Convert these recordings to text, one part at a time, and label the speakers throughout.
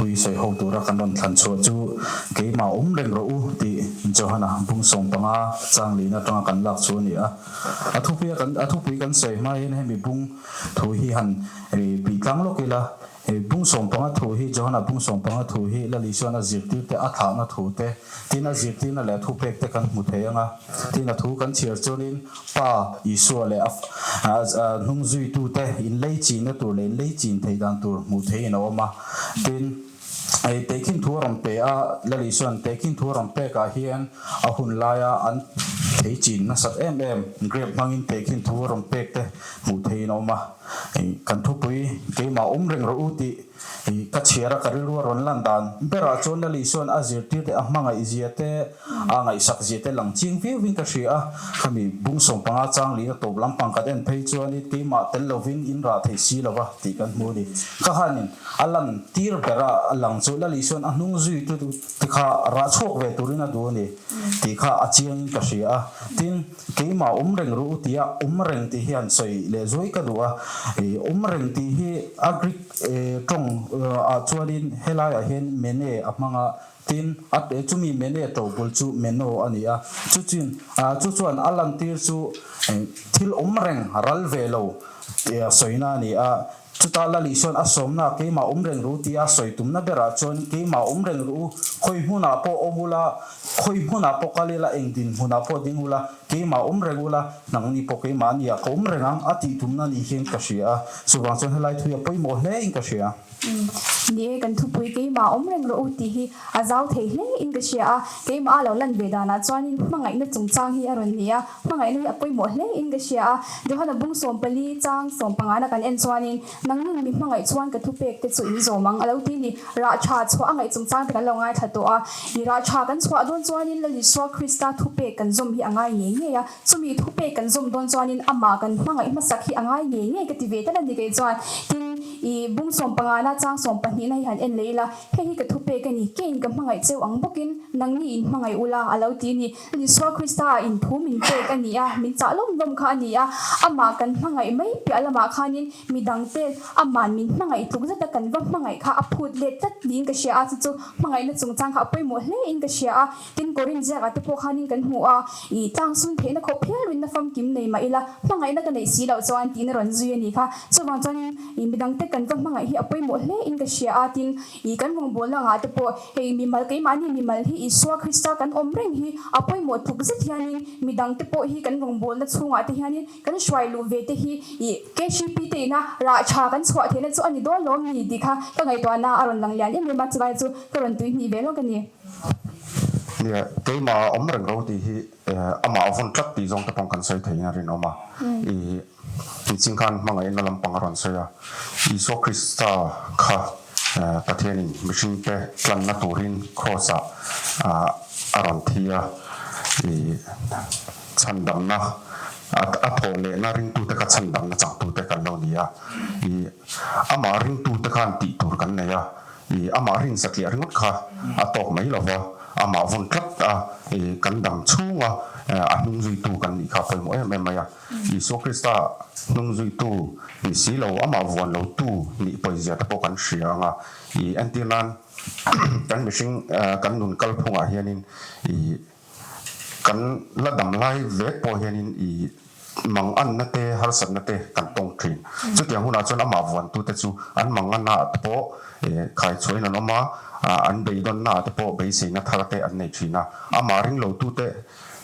Speaker 1: Thupui sawi ho tura kan rawn thlan chhuah chu Keimah awm reng rawh u tih Johana bung 15 chang lihna atanga kan lak chu a ni a. A thupuia kan a thupui kan sawi hma hian hemi bung thu hi han pi tlang lawk ila. Hei bung 15 thu hi Johana bung 15 thu hi Lal Isuan a zirtirte a thlahna thu te, tin a zirtirna leh a thupek te kan hmu thei ang a. Tin a thu kan chhiar chuanin Pa Isua leh a hnung zuitute inlei chinna tur leh inlei chin theih dan tur hmuh theihin a awm a. Tin, hei tehkhin thu a rawn pe a, Lal Isuan tehkhin thu a rawn pekah hian a hun laia an thei chin nasat em em grape hmangin tehkhin thu a rawn pek te hmuh theihin a awm a. Kan thupui keimah awm reng rawh u tih ka chhiar a, ka rilru a rawn lan dan berah chuan Lal Isuan a zirtir te, a hmangaih zia te, a ngaihsak zia te lang chiang viauin ka hria a. Khami bung 15 chang lina tawp lampang kan en phei chuanin keimah tel lovin in rah thei si lova tih kan hmu a ni. Ka hanin a lan tir bera a lang chu Lal Isuan a hnung zui tu te kha rah chhuak ve turin a duh a ni tih kha a chiangin ka hria a. Tin. Keimah awm reng ru tia awm reng tih hian sawi leh zuai ka duh a, i awm reng tih hi a Greek tawng ah chuanin helaiah hian mene a hmang a, tin a chumi mene to bul chu meno a ni a, chu chin chu chuan a lantir chu thil awm reng ral ve lo tia sawina a ni a. Chutah Lal Isuan a sawmna keimah awm reng ru tia a sawi tumna berah chuan keimah awm reng ru u, khawi hmunah pawh awm ula, khawi hmunah pawh kal ila, eng din hmunah pawh ding ula, keimah awm reng ula, nangni pawh keimah ania ka awm reng ang a tih tumna ni hian ka hria a. Chuvang chuan helai thu hi a pawimawh hle in ka hria.
Speaker 2: Ni e, kan thupui keimah awm reng rawh u tih hi a zau thei hle in ka hria a, keimah a lo lan ve danah chuanin hmangaihna chungchang hi a rawn ni a, Hmangaihna hi a pawimawh hle in ka hria a, Johana bung 14 chang 15 na kan en chuanin, Nangnin mi hmangaih chuan ka thupek te chu in zawm ang a lo ti ni. Rah tha chhuah a ngaih chungchang te kan lo ngaithla tawh a, i rah tha kan chhuah dawn chuanin Lal Isua Krista thupek kan zawm hi a ngai ngei ngei a, chumi thupek kan zawm dawn chuanin amah kan hmangaih hmasak hi a ngai ngei ngei ka ti ve tlat a ni kei chuan. Tin, i bung 15 na chang 12 na hi han en leh ila, hei hi ka thupek a ni, keiin ka hmangaih cheu ang bawkin nangni in hmangaih ula a lo ti ni. Isua Krista ah inthu min pek a ni a, min chah lawm lawm kha a ni a, amah kan hmangaih mai piah lamah khanin midangte ama'n min hmangaih tluk zeta kan va hmangaih kha a phut let tlat niin ka hria a, chu chu hmangaihna chungchang kha a pawimawh hle in ka hria a, tin Korin ziakah te pawh khanin kan hmu a, ih tlang sun theihna khawp hial rinna famkim nei mah ila hmangaihna ka neih si loh chuan tiin a rawn zui a nih kha, chuvang chuanin ih midangte kan va hmangaih hi a pawimawh hle in ka hria a, tin Ih kan rawngbawlna angah te pawh hei mimal keimahni mimal hi Isua Krista kan awm reng hi a pawimawh tluk zet hianin midang te pawh hi kan rawngbawlna chhungah te hianin kan hruai luh ve te hi ih KHP te ina rah tha kan chhuah theihna chu a ni dawn lawm ni tih kha ka ngaihtuahna a rawn lang lian em em a, chulai chu ka rawn tui hnih ve lawk a ni.
Speaker 3: Nia, keimah a awm reng ro tih hi amah a vawn tlat tih zawng te pawh kan sawi theiin a rinawm a. Ih Nichin khan hmangaihna lampang a rawn sawi a, Isua Krista kha Pathianin mihringte tlanna turin Kraws-ah a rawn thi a, ih chhandamna a thawh lehna ringtute kha chhandamna changtute kan lo ni a, ih amah ringtute khan tih tur kan nei a, ih amah rin satliah ringawt kha a tawk mai lo va, amah vawn tlat a, ih kan dam chhunga a hnung zuitu kan nih kha a pawimawh em em mai a. Isua Krista hnung zuitu ni si lo, amah vuan lotu nih pawizia te pawh kan hria ang a. I entir nan kan mihring kan nun kalphungah hianin i kan la dam lai vek pawh hianin i manganna te harsatna te kan tawng thin. Chutiang hunah chuan amah vuantute chu an manganna ah te pawh khai chhuahin an awm a, an beidawnna ah te pawh beiseina thar te an nei thin a. Amah ring lotute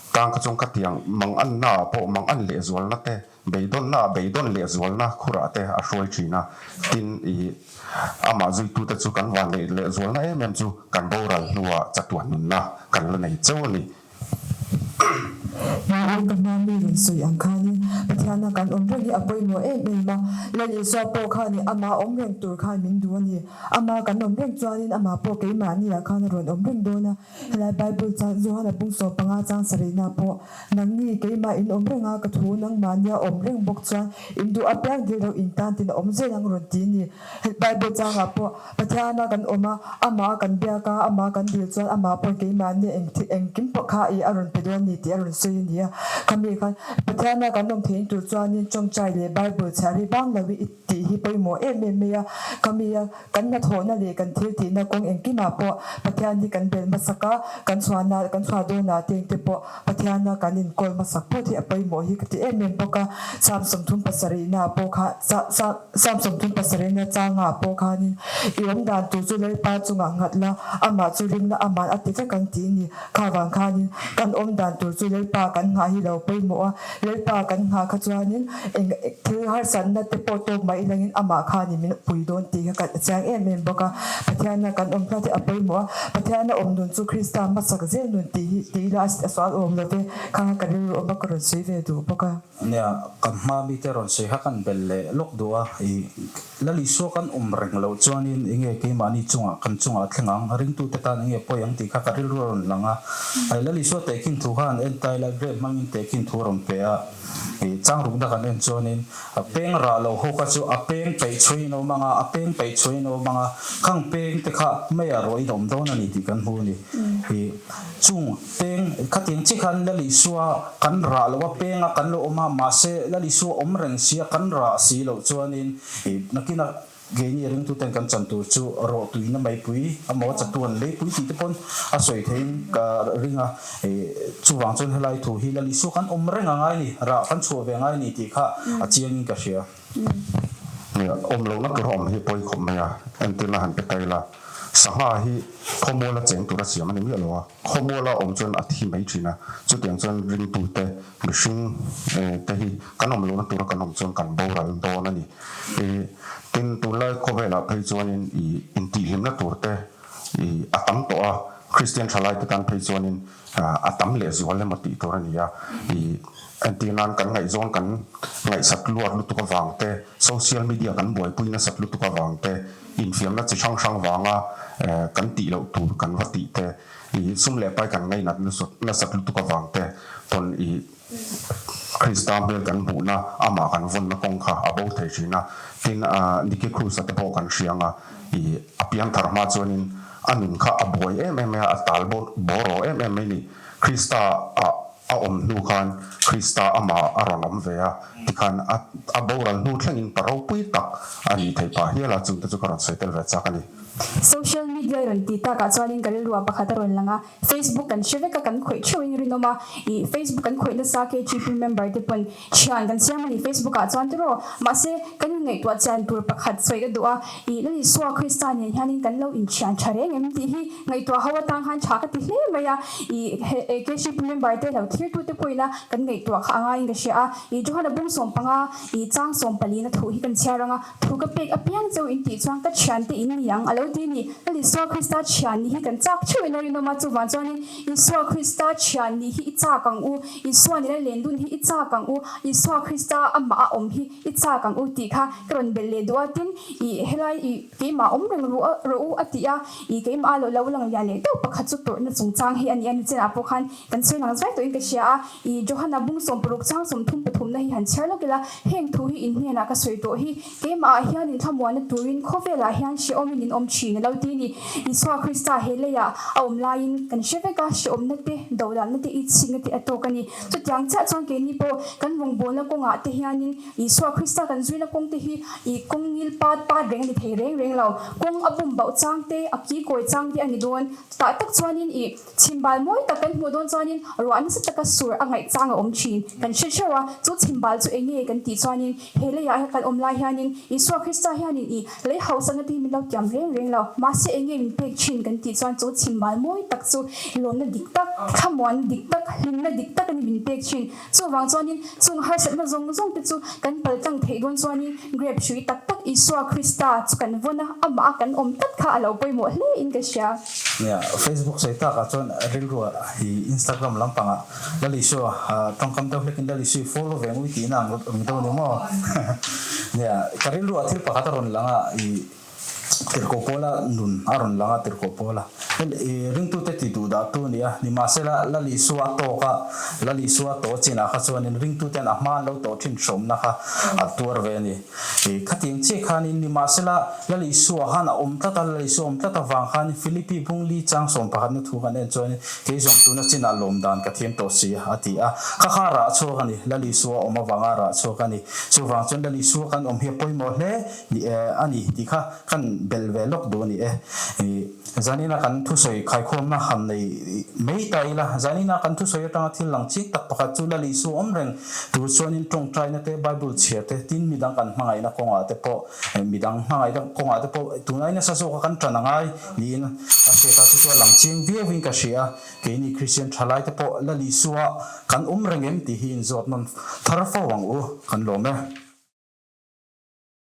Speaker 3: Tang ka chung ka tiang mang anna ah pawh mang an lehzualna te, beidawnna ah beidawn lehzualna khurah te a hruai thin a. Tin, i amah zuitute chu kan van neih lehzualna em em chu kan boral hnuah chatuan nunna kan la nei cheu a ni.
Speaker 4: Hmai ka hma mi rawn sawi ang khanin Pathiana kan awm reng hi a pawimawh em em a, Lal Isua pawh khanin amah awm reng tur khan min duh a ni. Amah kan awm reng chuanin amah pawh keimahni ah khan a rawn awm reng dawn a. Helai Bible chang Johana pung 15 chang sarihna pawh, Nangni keimah in awm reng a, ka thu nangmahnia awm reng bawk chuan in duh apiang dil lo in tan tin a awm zel ang rawn ti ni. He Bible changah pawh Pathiana kan awm a, amah kan biak a, amah kan dil chuan amah pawhin keimahnia engkim pawh kha i a rawn pe dawn ni tih a rawn sawi. sawi a ni a. Khami khan Pathiana kan awm theihna tur chuanin tawngtai leh Bible chhiar hi bang lo i tih hi pawimawh em em mai a. Khami a kan hnathawhna leh kan thil tihna kawng engkimah pawh Pathian hi kan bel hmasak a, kan chhuahna kan chhuah dawnah te engte pawh Pathiana kan inkawl hmasak phawt hi a pawimawh hi ka ti em em bawk a. Psalm 37 ah pawh kha Psalm 37 changah pawh khanin i awm dan tur chu Lalpa chungah nghat la, amah chu ring la, aman a ti vek ang tih ni. Kha vang khanin kan awm dan tur chu Lalpa kan nghah hi lo pawimawh a, Lalpa kan nghah kha chuanin eng thil harsatna te pawh tawk mai ilangin amah khanin min pui dawn tih kha ka chiang em em bawk a. Pathiana kan awm tlat hi a pawimawh a, Pathiana awm nun chu Krista hmasak zel nun tih hi tih ila a sual awm lo ve, kha kha ka rilru awm a ka rawn sawi ve duh bawk a.
Speaker 1: Nia, kan hma mite rawn sawi kha kan bel leh lawk duh a, i Lal Isua kan awm reng loh chuanin enge keimahni chungah kan chungah a thleng ang, ringtute tan enge pawi ang tih kha ka rilru a rawn lang a. I Lal Isua tehkhin thu khan entai la grape hmangin tehkhin thu a rawn pe a, i changrukna kan en chuanin a peng rah lo ho kha chu a peng peih chhuain a awm ang a, a peng peih chhuain a awm ang a, khang peng te kha meiah rawhin a awm dawn a ni tih kan hmu a ni. I chung peng khatiang chiah khan Lal Isua kan rah lo a, penga kan lo awm a, mahse Lal Isua awm reng sia kan rah si loh chuanin i nakina keini ringtuten kan chan tur chu rawh tuina meipui emaw chatuan leipui tih te pawn a sawi theiin ka ring a, i chuvang chuan helai thu hi Lal Isua kan awm reng a ngai ni, rah kan chhuah ve ngai ni tih kha a chiangin ka hria.
Speaker 3: Awm lohna tur a awm hi pawi khawp mai a, entirna han pe ta ila, sangha hi khawmuala cheng tura siam a ni miah lo a, khawmuala awm chuan a thi mai thin a, chutiang chuan ringtute mihring te hi kan awm lohna tura kan awm chuan kan boral dawn a ni. Tin, tunlai khawvelah phei chuanin ih intihhlimna tur te ih a tam tawh a, Kristian thalaite tan phei chuanin a tam lehzual emaw tih tur a ni a, ih entir nan kan ngaihzawn kan ngaihsat luat lutuk avang te, social media kan buaipui nasat lutuk avang te, infiamna chi hrang hrang vanga kan tih loh tur kan va tih te, ih sum leh pai kan ngainat nasat lutuk avang te pawn ih Krista hmel kan hmuhna amah kan vawnna kawng kha a bo thei thin a, tin Nicky Cruz-a te pawh kan hria ang a, ih a piangthar hma chuanin A nun kha a buai em em mai a, a tal bawraw em em mai ni. Krista ah a awm hnu khan Krista amah a rawn awm ve a, tikhan a a boral hnu thlengin pa ropui tak a nih theih pah hial a, chungte chu ka rawn sawi tel ve chak a ni.
Speaker 2: Social media i rawn tih takah chuanin ka rilru ah pakhat a rawn lang a, Facebook kan hre vek a, kan khawih theuhin rinawm a, ih Facebook kan khawih nasa KGP member te pawn Thian kan siam a ni Facebook ah chuan tiraw? Mahse, kan inngaihtuah chian tur pakhat sawi ka duh a, ih Lal Isua Krista nen hianin kan lo inthian tha reng em tih hi ngaihtuah ho atang khan tha ka ti hle mai a, ih he KCP member te lo thirtu te pawhin a kan ngaihtuah kha a ngaiin ka hria a, ih Johana bung 15 ih chang sawmpalin a thuh hi kan chhiar ang a, thu ka pek apiang cheu in tih chuan ka thian te in ni ang a lo ti a ni. Lal Isua Krista thian nih hi kan chak theuh in a rinawm a, chuvang chuanin Isua Krista thian nih hi i chak ang u. Isua nena len dun hi i chak ang u, Isua Krista amah a awm hi i chak ang u tih kha ka rawn belh leh duh a, tin i helai i keimah awm reng ru rawh u a ti a, i keimah a lo lang lian leh deuh pakhat chu tawrhna chungchang hi a ni a, nichinah pawh khan kan sawi lang zai tawhin ka hria a, i Johana bung 60 chang 33 na hi han chhiar lawk ila, heng thu hi in hnenah ka sawi tawh hi Keimahah hian inthlamuanna turin khawvelah hian hrehawmin in awm thin a lo ti a ni. Isua Krista he leiah a awm laiin kan hre vek a, hrehawmna te, dolalna te, itchhikna te a tawk a ni. Chutiang chiah chuan keini pawh kan rawngbawlna kawngah te hianin Isua Krista kan zuina kawng te hi ih kawng ngil pat pat reng a ni thei reng reng lo. Kawng a bum bauh chang te, a ki kawi chang te a ni dawn. Chutah tak chuanin ih Chhimbal mawi tak kan hmuh dawn chuanin ruah nasa taka sur a ngaih chang a awm thin. Kan hre theuh a, chu chhimbal chu eng nge kan tih chuanin he leiah kan awm lai hianin Isua Krista hianin i lei hausakna te hi min lo tiam reng reng lo. Mahse eng nge min pek thin kan tih chuan chu chhimbal mawi tak chu lawmna dik tak, thlamuanna dik tak, hlimna dik tak a ni min pek thin. Chuvang chuanin chung harsatna zawng zawng te chu kan paltlang theih dawn chuanin grape hrui tak tak Isua Krista chu kan vawn a, amah a kan awm tlat kha a lo pawimawh hle in ka hria.
Speaker 1: Nia, Facebook sawi takah chuan rilru ah i Instagram lampangah Lal Isua tawngkam deuh hlekin Lal Isua i follow ve ngui tihna ang ang deuh ni maw? Nia, ka rilru ah thil pakhat a rawn lang a, i Tirhkoh Pawla nun a rawn lang a, Tirhkoh Pawla i ringtute ti duh dah tu a ni a, nimahsela Lal Isua a tawk a, Lal Isua a tawh chinah kha chuanin ringtuten a hma an lo tawh thin hrawmna kha a tuar ve a ni. Khatiang chiah khanin nimahsela Lal Isua khan a awm tlat a, Lal Isua awm tlat avang khan Philippi bung li chang 11na thu kan en chuanin kei zawng tuna chinah lawm dan ka thiam tawh si a ti a. Kha kha rah chhuak a ni, Lal Isua awm avanga rah chhuak a ni. Chuvang chuan Lal Isua kan awm hi a pawimawh hle a ni tih kha kan belh ve lawk duh a ni e. Zanina kan thusawi khaikhawmna han nei mai ta ila, zanina kan thusawi atanga thil lang chiang tak pakhat chu Lal Isu awm reng tur chuanin tawngtaina te, Bible chhiar te, tin midang kan hmangaihna kawngah te pawh, midang hmangaihna kawngah te pawh tunlai nasa zawka kan tan angai niin a hriat a, chu chu a lang chiang viauin ka hria a, keini Kristian thalai te pawh Lal Isua kan awm reng em tih hi inzawt nawn thar fo ang u, kan lawm e.